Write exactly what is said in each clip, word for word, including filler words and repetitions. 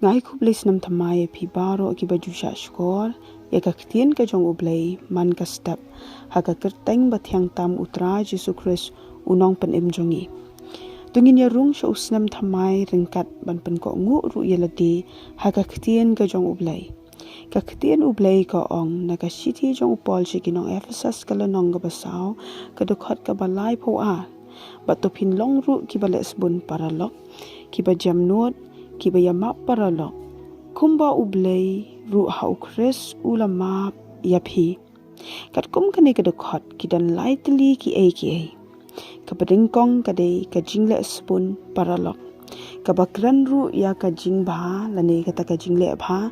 Nga ai khublei snem thymmai ïa phi baroh kiba ju shah shkor ïa ka ktien ka jong U Blei man ka step ha ka kyrteng bathiang tam U Trai Jisu Khrist, U Nongpynim jong ngi. To ngin ïa rung sha u snem thymmai ryngkat ban pynkohnguh ruh ïa lade ha ka ktien ka jong U Blei. Ka ktien U Blei ka ong na ka shithi jong u Paul sha ki nong Ephesus, ka lynnong kaba saw, ka dkhot kaba laiphew ar: Bad to phin long ruh kiba leh sbun paralok, kiba jemnud, kiba ïamap paralok, kumba U Blei ruh ha U Khrist u la map ïa phi. Katkum kane ka dkhot ki don lai tylli kiei kiei. Kaba nyngkong ka dei ka jingleh sbun paralok, kaba kren ruh ïa ka jingbha lane kata ka jingleh bha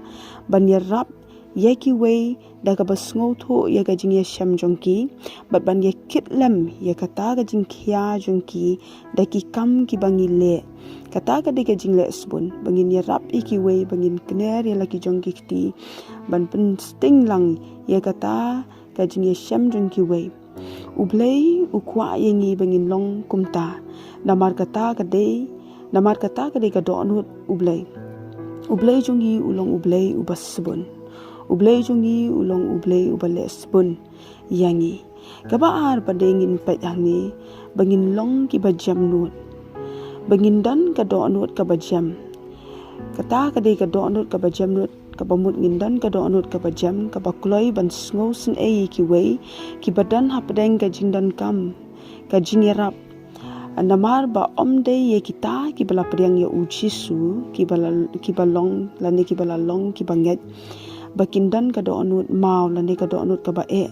ban ïarap ïa kiwei da kaba sngewthuh ïa ka jingïashem jong ki, bad ban ïakit lem ïa kata ka jingkhia jong ki da ki kam kiba ngi leh. Kata ka dei ka jingleh sbun, ba ngin ïarap ïa kiwei, ba ngin kner ïa la ki jong ki kti, ban pynsting lang ïa kata ka jingïashem jong kiwei. U Blei u kwah ïa ngi ba ngin long kumta. Namar kata ka dei, namar kata ka dei ka dohnud U Blei. U Blei jong ngi u long U Blei uba sbun. U Blei jong ngi u long U Blei uba leh sbun ïa ngi. Kaba ar pat dei ngin peit hangne ba ngin long kiba jemnud, ba ngin don ka dohnud kaba jem. Kata ka dei ka dohnud kaba jemnud, kaba mut ngin don ka dohnud kaba jem, kaba kloi ban sngewsynei ïa kiwei kiba don hapdeng ka jingdonkam, ka jingïarap. Namar ba ym dei ïa kita kiba la pdiang ïa U Jisu kiba la, kiba long lane kiba la long kiba ngeit ba kin don ka dohnud maw lane ka dohnud kaba eh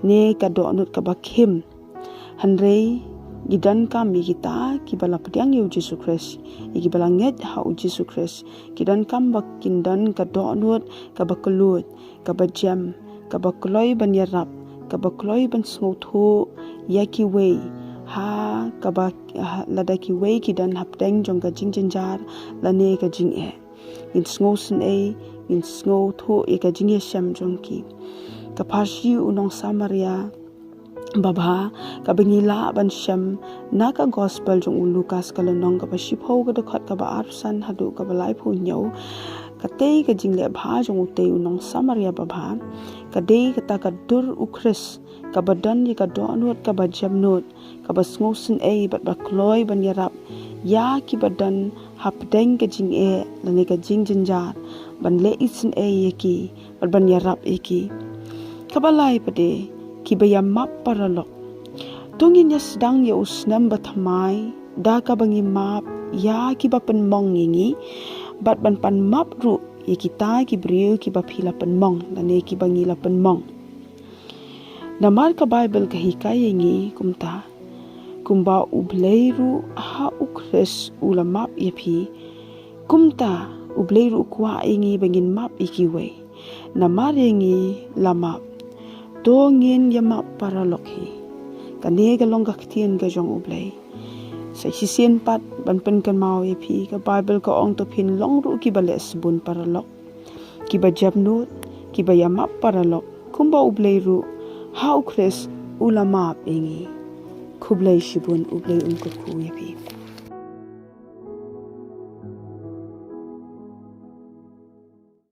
ne ka dohnud kaba khim. Hynrei ngi donkam ïa kita kiba la pdiang ïa U Jisu Khrist, ïa kiba la ngeit ha U Jisu Khrist. Ki donkam ba kin don ka dohnud kaba kylluid, kaba jem, kaba kloi ban ïarap, kaba kloi ban sngewthuh ïa kiwei, ha kaba, ha, lada kiwei ki don hapdeng jong ka jingjynjar lane ka jingeh. Ngin sngewsynei, ngin sngewthuh ïa ka jingïashem jong ki. Ka pharshi u nong Samaria babha kaba ngi lah ban shem na ka gospel jong u Lukas, ka lynnong kaba shiphew, ka dkhot kaba arphew san haduh kaba laiphew hynñiew. Katei ka jingleh bha jong utei u nong Samaria babha ka dei kata ka dur U Khrist, kaba don ïa ka dohnud kaba jemnud, kaba sngewsynei bad ba kloi ban ïarap ïa kiba don hapdeng ka jingeh lane ka jingjynjar, ban leh isynei ïa ki bad ban ïarap ïa ki. Kaba lai pat dei kiba ïamap paralok. To ngin ïa sdang ïa u snem bathymmai da kaba ngi map ïa kiba pynmong ïa ngi, bad ban pan map ruh ïa kita ki briew kiba phi la pynmong lane kiba ngi la pynmong. Namar ka Baibl ka hikai ïa ngi kumta, kumba U Blei ruh ha U Khrist u la map ïa phi, kumta U Blei ruh u kwah ïa ngi ba ngin map ïa kiwei. Namar ïa ngi la map, to ngin ïamap paralok hi. Kane ka long ka ktien ka jong U Blei. Sa shisien pat ban pynkynmaw ïa phi, ka Baibl ka ong to phin long ruh kiba leh sbun paralok, kiba jemnud, kiba ïamap paralok, kumba U Blei ruh ha U Khrist u la map ïa ngi. Khublei shibun, U Blei un kyrkhu ïa phi.